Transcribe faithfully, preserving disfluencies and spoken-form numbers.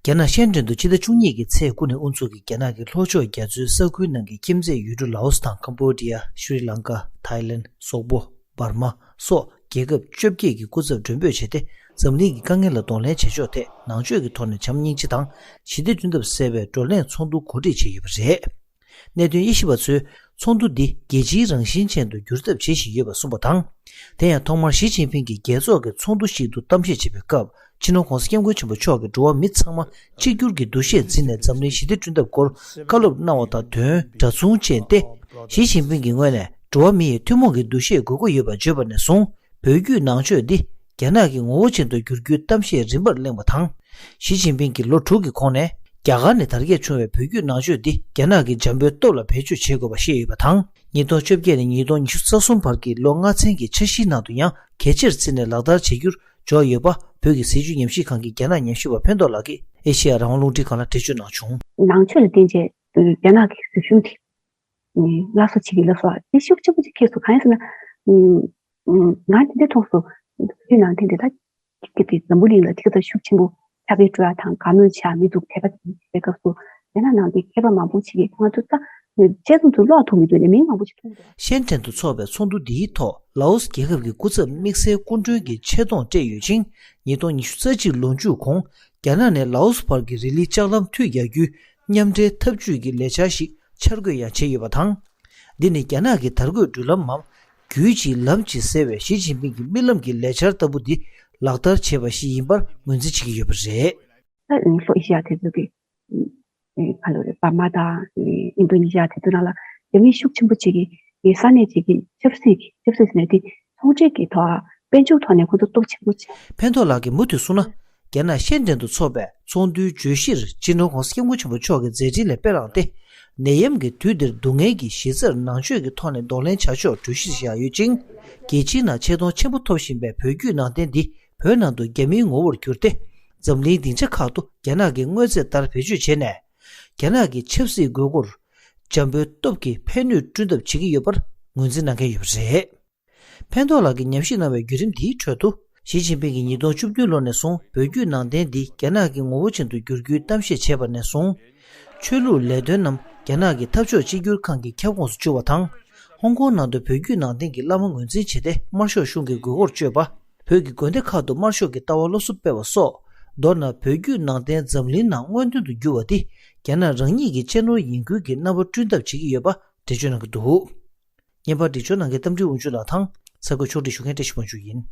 རྒྱ་ནག་ཤན་ཀྲེན་དུ་ཕྱི་ཟླ་བཅུ་གཉིས་ཀྱི་ཚེས་དགུ་ནས་དབུ་འཛུགས་ཀྱི་རྒྱ་ནག་གི་ལྷོ་ཕྱོགས་རྒྱ་མཚོའི་ས་ཁུལ་ནང་གི་ཁྱིམ་མཚེས་ཡུལ་གྲུ་ལའོ་སི་དང་ཀམ་བོ་ཌི་ཡ། ཤྲི་ལང་ཀ། ཐའི་ལན། སོག་པོ། འབར་མ། སོགས་རྒྱལ་ཁབ་བཅོ་བརྒྱད་ཀྱི་སྐུ་ཚབ་མགྲོན་འབོད་བྱས་ཏེ། འཛམ་གླིང་གི་དཀའ་ངལ་ལ་གདོང་ལེན་བྱེད་ཕྱོགས་ཐད་ནང་ཆོས་ཀྱི་ཐོག་ནས་བྱམས་སྙིང་རྗེ་དང་ཞི་བདེ་བསྐྲུན་ཐབས་གསལ་བའི་བགྲོ་གླེང་ཚོགས་འདུ་གོ་སྒྲིག་བྱས་ཡོད་པ་རེད། གནད་དོན་དབྱེ་ཞིབ་པ་ཚོས་ཚོགས་འདུ་འདི་རྒྱལ་སྤྱིའི་རང་བཞིན་ཅན་དུ་འགྱུར་ཐབས་བྱེད་བཞིན་ཡོད་པ་གསུངས་པ་དང་། དེ་ཡང་ཐོག་མར་ཞི་ཅིན་ཕིང་གིས་རྒྱལ་ཚོགས་ཀྱི་ཚོགས་འདུ་ཞིག་ཏུ་གཏམ་བཤད་བྱེད་པའི་སྐབས། སྤྱི་ནོར་༧གོང་ས་༧སྐྱབས་མགོན་ཆེན་པོ་མཆོག་གིས་འགྲོ་བ་མི་ཚང་མ་གཅིག་གྱུར་གྱི་འདུ་ཤེས་འཛིན་ནས་འཛམ་གླིང་ཞི་བདེ་བསྐྲུན་ཐབས་སྐོར་བཀའ་སློབ་གནང་བ་དང་དོན་འདྲ་མཚུངས་ཅན་ཏེ། ཞི་ཅིན་ཕིང་གི་ངོས་ནས་འགྲོ་བ་མི་ཡི་ཐུན་མོང་གི་འདུ་ཤེས་དགོས་མཁོ་ཡོད་པ་བརྗོད་པ་ནས་བཟུང་། བོད་བརྒྱུད་ནང་ཆོས་འདི་རྒྱ་ནག་གི་ངོ་བོ་ཅན་དུ་འགྱུར་རྒྱུའི་གཏམ་བཤད་རིམ་པར་གླེང་བ་དང་། ཞི་ཅིན་ཕིང་གིས་ལོ་དྲུག་གི་གོང་ནས་རྒྱ་གར་ནས་དར་རྒྱས་བྱུང་བའི་བོད་བརྒྱུད་ནང་ཆོས་འདི་རྒྱ་ནག་གི་འཇམ་པོའི་སྟོབས་ལ་བེད་སྤྱོད་བྱེད་དགོས་པ་བཤད་ཡོད་པ་དང་། ཉིས་སྟོང་བཅོ་བརྒྱད་ནས་ཉིས་སྟོང་ཉི་ཤུ་རྩ་གསུམ་བར་གྱི་ལོ་ལྔ་ཚན་གྱི་འཆར་གཞིའི་ནང་དུ་ཡང་གལ་ཆེར་བརྩིས་ནས་ལག་བསྟར་བྱེད་རྒྱུར་འཇོག་ཡོད་པ། བོད་ཀྱི་སྲིད་བྱུས་ཉམས་ཞིབ་ཁང་གི་རྒྱ་ནག་ཉམས་ཞིབ་པ་ཕན་ཐོགས་ལགས་ཀྱིས་ཨེ་ཤེ་ཡ་རང་དབང་རླུང་འཕྲིན་ཁང་ལ་འགྲེལ་བརྗོད་གནང་བྱུང་། ནང་ཆོས་ལ་བརྟེན་བྱས་རྒྱ་ནག་གི་སྲིད་གཞུང་དེ་སླར་གསོ་བྱེད་ཀྱི་ལབ་སོགས་དེ་ཤུགས་ཆེན་པོ་ཅིག་ཁེལ་སོང་། གང་ཡིན་ཟེར་ན། ང་དེ་འདྲ་མཐོང་སོང་། བོད་ནང་བསྟན་དེ་དག་གི་དེ་འཛམ་བུ་གླིང་ལ་དེ་ག་ད་ཤུགས་ཆེན་པོ་ཁྱབ་སྤེལ་འགྲོ་ཡ་དང་། དགའ་མོས་བྱ་མི་འདུག་དད་པ་དེ་བྱེད་སྐབས་སུ་རྒྱ་ནག་ནང་དེ་མཁས་པ་མང་པོ་ཅིག་གིས་ང་ཚོ་ད་དཔྱད་རྩོམ་དུ་ཀློག་ཐུབ་མི་འདུག་ནས་མིང་མང་པོ་ཅིག་མཐོང་འདུག་ཤན་ཀྲེན་དུ་འཚོགས་པའི་ཚོགས་འདུ་འདིའི་ཐོག་ལའོ་སི་རྒྱལ་ཁབ་ཀྱི་སྐུ་ཚབ་དམིགས་བསལ་སྐུ་མགྲོན་གྱི་ཆེད་གཏོང་སྤྲད་ཡོད་ཅིང་། ཉིས་སྟོང་ཉི་ཤུ་རྩ་གཅིག་ལོ་མཇུག་གོང་རྒྱ་ནག་ནས་ལའོ་སི་བར་གྱི་རི་ལི་ལྕགས་ལམ་མཐུད་རྒྱག་རྒྱུའི་མཉམ་འབྲེལ་འཐབ་ཇུས་ཀྱི་ལས་འཆར་ཞིག་འཆར་འགོད་ཡང་བྱས་ཡོད་པ་དང་། འདི་ནི་རྒྱ་ནག་གི་དར་གོས་འགྲུལ་ལམ་མམ། རྒྱུད་གཅིག་ལམ་གཅིག་ཟེར་བའི་ཞི་ཅིན་ཕིང་གི་རྨི་ལམ་གྱི་ལས་འཆར་ལྟ་བུ་འདི་ལག་བསྟར་བྱས་པ་ཞིག་ཡིན་པར་ངོས་འཛིན་བྱེད་ཀྱི་ཡོད་པ་རེད། ད་ལྷོ་ཨེ་ཤི་ཡ་དེ་ཚོ་གི་ཨེ་ག་ལོ་རེད། འབར་མ་དང་ཨེ་ཨིན་རྡོ་ནི་ཤི་ཡ་དེ་ཚོ་ནང་ལ་རྒྱ་མི་ཤུགས་ཆེན་པོ་ཅིག་གིས་ཨེ་ས་གནས་ཅིག་གི་ཆབ་སྲིད་ཀྱི་ཆབ་སྲིད་ཟེར་ནས་དེ་ཚོང་འབྲེལ་གྱི་ཐོག་དཔལ་འབྱོར་ཐོག་ནས་ཁོ་ཚོ་སྟོབས་ཆེན་པོ་ཅིག་ཕན་ཐོགས་ལགས་ཀྱིས་མུ་མཐུད་གསུངས་ན། རྒྱ་ནག་ཤན་ཀྲེན་དུ་འཚོགས་པའི་ཚོགས་འདུའི་གྲོས་གཞིར་སྤྱི་ནོར་༧གོང་ས་༧སྐྱབས་མགོན་ཆེན་པོ་མཆོག་གི་མཛད་འཕྲིན་ལས་དཔེ་བླངས་ཏེ། ནད་ཡམས་ཀྱི་དུས་འདིར་སྡུག་བསྔལ་གྱི་གཞི་རྩར་ནང་ཆོས་ཀྱི་ཐོག་ནས་གདོང་ལེན་བྱ་ཕྱོགས་གྲོས་གཞིར་བཞག་ཡོད་ཅིང་། རྒྱལ་སྤྱིའི་ནང་ཆེ་མཐོང་ཆེན་པོ་ཐོབ་བཞིན་པའི་བོད་བརྒྱུད་ནང་བསྟན་འདི་བོད་ནང་དུ་རྒྱ་མིའི་ངོ་བོར་གྱུར་ཏེ། འཛམ་གླིང་སྡིངས་ཆ་ཁག་ཏུ་རྒྱ་ནག་གི་དངོས་རྫས་ལྟར་བེད་སྤྱོད་བྱས་ནས། རྒྱ་ནག་གི་ཆབ་སྲིད་དགོས་མཁོར་འཇམ་པོའི་སྟོབས་ཀྱིས་ཕན་ནུས་བསྐྲུན་ཐབས་བྱེད་ཀྱི་ཡོད་པར་ངོས་འཛིན་གནང་མཁན་ཡོད་པ་རེད། ཕན་ཐོགས་ལགས་ཀྱིས་ཉམས་ཞིབ་གནང་བའི་བརྒྱུད་རིམ་འདིའི་ཁྲོད་དུ། ཞི་ཅིན་ཕིང་གིས་ཉིས་སྟོང་བཅུ་བདུན་ལོ་ནས་བཟུང་བོད་བརྒྱུད་ནང་བསྟན་འདི་རྒྱ་ནག་གི་ངོ་བོ་ཅན་དུ་བསྒྱུར་རྒྱུའི་གཏམ་བཤད་བྱས་པ་ནས་བཟུང་། ཆོས་ལུགས་ལས་དོན་རྣམས་རྒྱ་ནག་གི་འཐབ་ཕྱོགས་གཅིག་གྱུར་ཁང་གི་ཁྱབ་ཁོངས་སུ་བཅུག་པ་དང་། ཧོང་ཀོང་ནང་དུ་བོད་བརྒྱུད་ནང་བསྟན་གྱི་བླ་མ་ངོས་འཛིན་བྱས་ཏེ་དམར་ཤོག་གཞུང་གི་དགོས་མཁོར་བཅོས་པ། བོད་ཀྱི་དགོན་སྡེ་ཁག་ཏུ་དམར་ཤོག་གི་ལྟ་བ་སློབ་གསོ་སྤེལ་བ་སོགས། མདོར་ན་བོད་བརྒྱུད་ནང་བསྟན་འཛམ་གླིང་ནང་མངོན་མཐོ་དུ་གྱུར་བ་འདི་རྒྱ་ནག་རང་ཉིད་ཀྱི་གཅེས་ནོར་ཡིན་ཁུལ་གྱི་རྣམ་པ་བསྐྲུན་ཐབས་བྱེད་ཀྱི་ཡོད་པ་འགྲེལ་བརྗོད་གནང་གི་འདུག་བརྙན་པར་འབྲི་སྦྱོར་གནང་མཁན་རྟ་མགྲིན་དབང་ཕྱུག་ལགས་དང་། གསར་འགོད་ཕྱོགས་སྒྲིག་ཞུ་མཁན་བཀྲ་ཤིས་དབང་ཕྱུག་ཡིན།